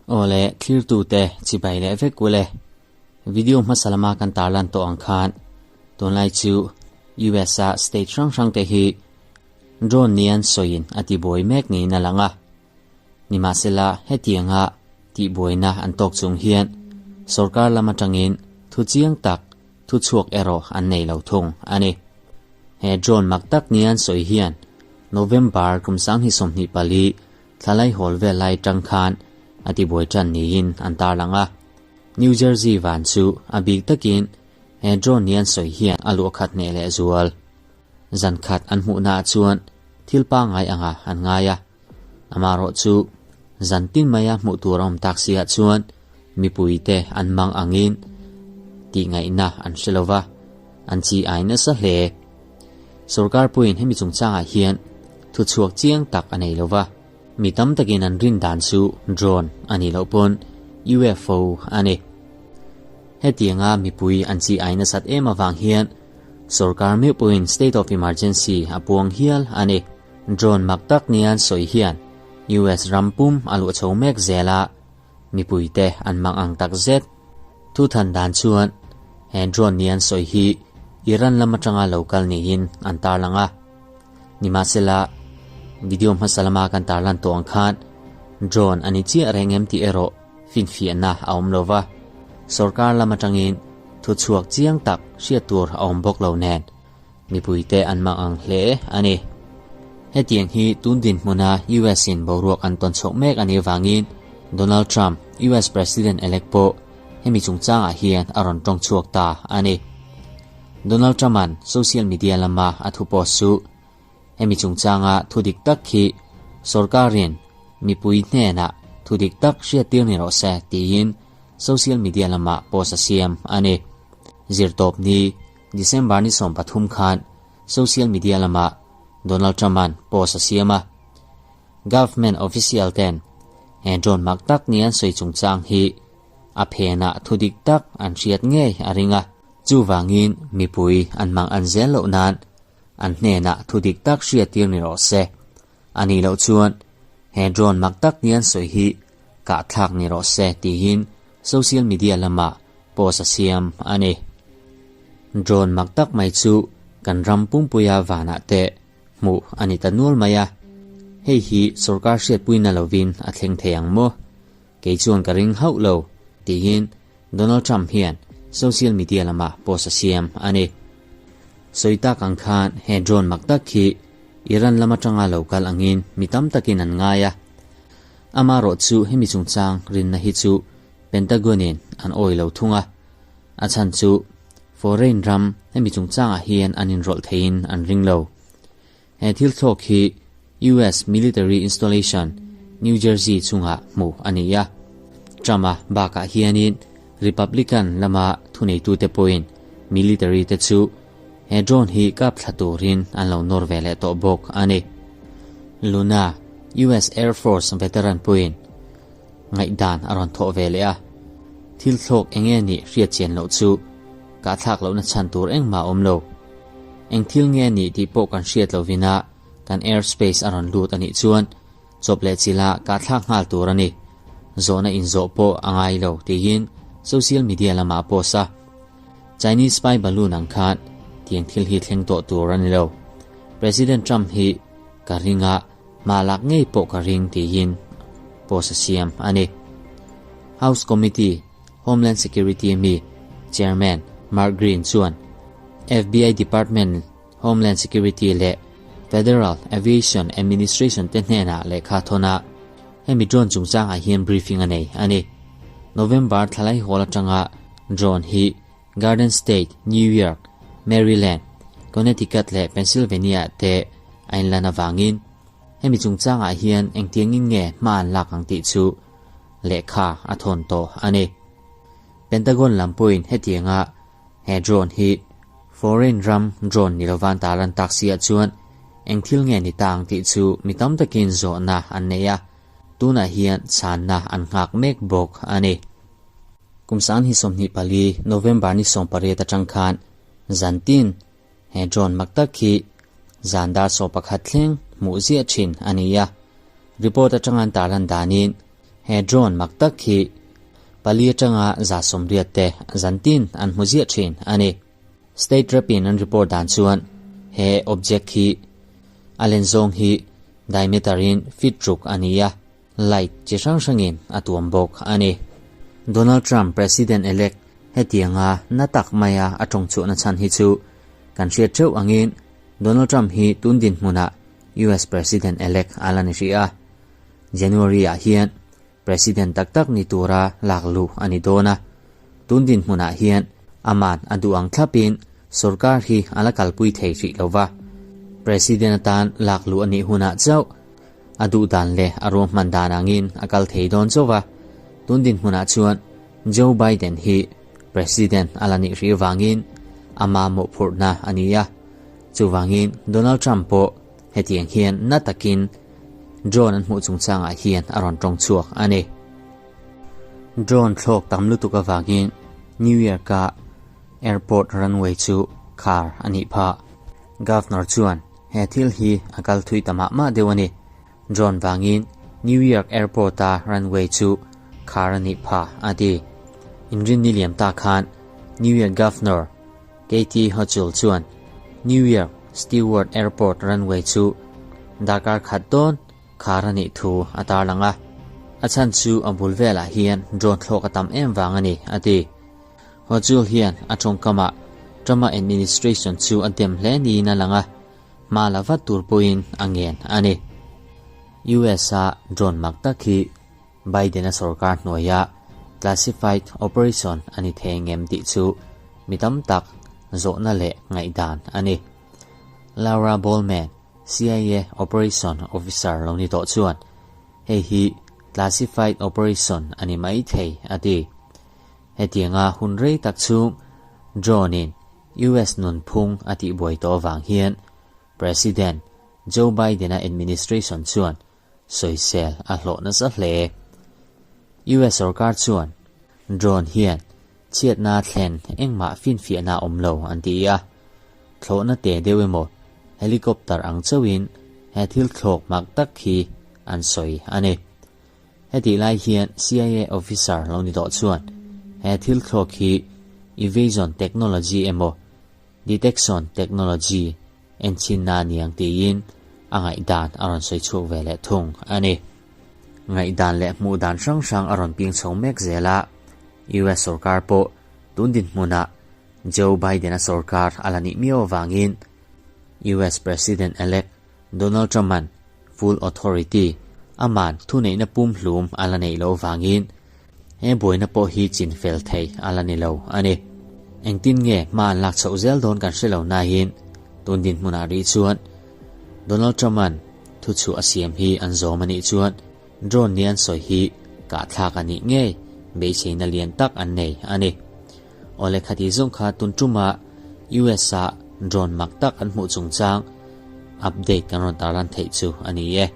Awle, thlirtute chibai leh vek ule. Video hmasa lama kan tarlan tawh ang khan tunlai chu US a state hrang hrang te hi drone nian sawiin a tibuai mek niin a lang a. Nimahsela hetianga tihbuaina an tawk chung hian sorkar lam atangin thu chiang tak thu chhuak erawh an nei lo thung a ni. He drone mak tak nian sawi hian November kum 2024 thlalai hawl vel lai tang khan a tibuai tan niin an tarlang a. New Jersey van chu a bik takin he drone nian sawi hian a luah khat hneh leh zual. Zan khat an hmuhnaah chuan thil pangngai anga an ngai a. Amaherawh chu zan tin maia hmuh tur a awm tak si ah chuan mipuite an mang angin tihngaihna an hre lo va, an chi ai nasa hle. Sorkar puiin hemi chungchangah hian thuchhuak chiang tak a nei lo va, mi tam takin an rin dan chu drone a nih loh pawn UFO a ni. Hetianga mipui an chi ai nasat em avang hian sorkar meuh pawhin state of emergency a puang hial a ni. Drone mak tak nian sawi hian US ram pum a luh chho mek zel a, mipuite an mang ang tak zet. Thu than dan chuan he drone nian sawi hi Iran lam atanga lo kal niin an tarlang a. Nimahsela, video hmasa lama kan tarlan tawh ang khan drone a ni chiah reng em tih erawh finfiahna a awm lo va. Sorkar lam atangin thu chhuak chiang tak hriat tur a awm bawk lo nen. Mipuite an mang ang hle a ni. Hetiang hi tun dinhmuna US in boruak an tawn chhoh mek a nih avangin Donald Trump, US President-elect pawh hemi chungchangah hian a rawn tawng chhuak ta a ni. Donald Trump-a'n social media lama a thu post chu hemi chungchanga thu dik tak hi sorkarin mipui hnenah thu dik tak hriattir ni rawh se tiin social media lamah post a siam a ni. Zirtawpni December ni 13 khan social media lamah Donald Trump-a'n post a siam a. Government official ten he drone mak tak ni an sawi chungchang hi a phenah thu dik tak an hriat ngei a ring a. Chuvangin mipui an mang an zel loh nan an hnenah thu dik tak hriattir ni rawh se. A nih loh chuan he drone mak tak ni an sawi hi kahthlak ni rawh se tiin social media lamah post a siam a ni. Drone mak tak mai chu kan ram pumpuia vanah te hmuh a ni ta nual mai a, hei hi sorkar hriatpuina lovin a thleng thei ang maw? Kei chuan ka ring hauh lo, tiin Donald Trump hian social media lamah post a siam a ni. Sawi tak ang khan he drone mak tak hi Iran lam atanga lo kal angin mi tam takin an ngai a. Amaherawh chu hemi chungchang rinna hi chu Pentagon-in an awi lo thung a, a chhan chu foreign ram hemi chungchangah hian an inrawlh theiin an ring lo. He thil thlawk hi US military installation New Jersey chungah hmuh a ni a. Trump-a bakah hianin Republican lama thuneitute pawhin military te chu he drone hi kap thla turin an lo nawr ve leh tawh bawk a ni. Luna, US Air Force veteran pawhin Ngaihdan a rawn thawh ve leh a, thil thlawk eng nge nih hriat chian loh chu kah thlak lohna chhan tur engmah a awm lo. Eng thil nge nih tih pawh kan hriat lovin a kan air space a rawn lut a nih chuan chawp leh chila kah thlak nghal tur a ni. Zawhna inzawh pawh a ngai lo tiin social media lamah a post a. Chinese spy balloon ang khan tiang thil hi thleng tawh tur a ni lo. President Trump hi ka ring a. Hma lak ngei pawh ka ring tiin post a siam a ni. House Committee Homeland Security mi Chairman Mark Green chuan FBI Department Homeland Security leh Federal Aviation Administration te hnenah lehkha thawn a, hemi drone chungchangah hian briefing a nei a ni. November thlalai hawl atanga drone hi Garden State, New York, Maryland, Connecticut leh Pennsylvania te a inlan avangin hemi chungchangah hian engtiangin nge hma an lak ang tih chu lehkha a thawn tawh a ni. Pentagon lam pawhin hetianga he drone hi foreign ram drone ni lovan taran tak siah chuan eng thil nge ni ta ang tih chu mi tam takin zawhna an nei a, tunah hian chhanna an nghak mek bawk a ni. Kum 2024 November ni 18 atang khan zan tin he drone mak tak hi zan dar 11 thleng hmuh ziah thin a ni a. Report atanga an tarlan danin he drone mak tak hi pali atanga 180 te zantin an hmu ziah thin a ni. State Rep in an report dan chuan he object hi a len zawng hi diameter in feet ruk a ni a, light chi hrang hrangin a tuam bawk a ni. Donald Trump President-elect hetianga na tak maia a tawng chhuahna chhan hi chu kan hriat theuh angin Donald Trump hi tun dinhmunah US President-elect a la ni hrih a. January-ah hian President tak tak ni tura lak luh a ni dawn a. Tun dinhmunah hian aman a duh ang thlapin sorkar hi a la kalpui thei hrih lo va. President atan lak luh a nih hunah chauh a duh dan leh a ruahman dan angin a kal thei dawn chauh va. Tun dinhmunah chuan Joe Biden hi President a la nih hrih vangin a mamawhphurhna a ni a. Chuvangin Donald Trump pawh hetiang hian na takin Drone an hmuh chungchangah hian a rawn tawng chhuak a ni. Drone thlawk tam lutuk avangin New York-a airport runway chu khar a nih phah. Governor chuan he thil hi a kal thui ta mah mah deuh a ni. Drone vangin New York airport-a runway chu khar a nih phah a ti. Inrinni liam ta khan New York Governor Kathy Hochul chuan New York Stewart Airport runway chu darkar khat dawn khar a nih thu a tarlang a, a chhan chu a bul velah hian drone thlawk a tam em vang a ni, a ti. Hochul hian a tawngkamah Trump-a administration chu a dem hle niin a lang a, hma la vat tur pawhin a ngen a ni. US-a drone mak tak hi Biden-a sorkar hnuaia classified operation a ni thei ngem tih chu mi tam tak zawhna leh ngaihdan a ni. Laura Bowman, CIA operation officer lo ni tawh chuan hei hi classified operation a ni mai thei a ti. Hetianga hun rei tak chhung drone-in US nunphung a tihbuai tawh avang hian President Joe Biden-a administration chuan sawisel a hlawh nasa hle. US sorkar chuan drone hian chhiatna thlen engmah finfiahna a awm lo an ti a, thlawhna te deuh emaw helicopter ang chauhin he thil thlawk mak tak hi an sawi a ni. Hetih lai hian CIA officer lo ni tawh chuan he thil thlawk hi evasion technology emaw Detection technology enchinna a ni ang tiin a ngaihdan a rawn sawi chhuak ve leh thung a ni. Ngaihdan leh hmuh dan hrang hrang a rawn piang chho mek zel a, US sorkar pawh tun dinhmunah Joe Biden-a sorkar a la nih miau avangin US President-elect Donald Trump-a'n full authority, aman thuneihna pumhlum a la neih loh vangin he buaina pawh hi chin fel thei a la ni lo a ni. Engtin nge hma an lak chhoh zel dawn kan hre lo nain tun dinhmunah rih chuan Donald Trump-a'n thuchhuah a siam hi an zawm a nih chuan drone ni an sawi hi kahthlak a nih ngei beiseina lian tak an nei a ni. Awle khati zawng kha tun ṭuma US-a drone mak tak an hmuh chungchang update kan rawn tarlan theih chu a ni e.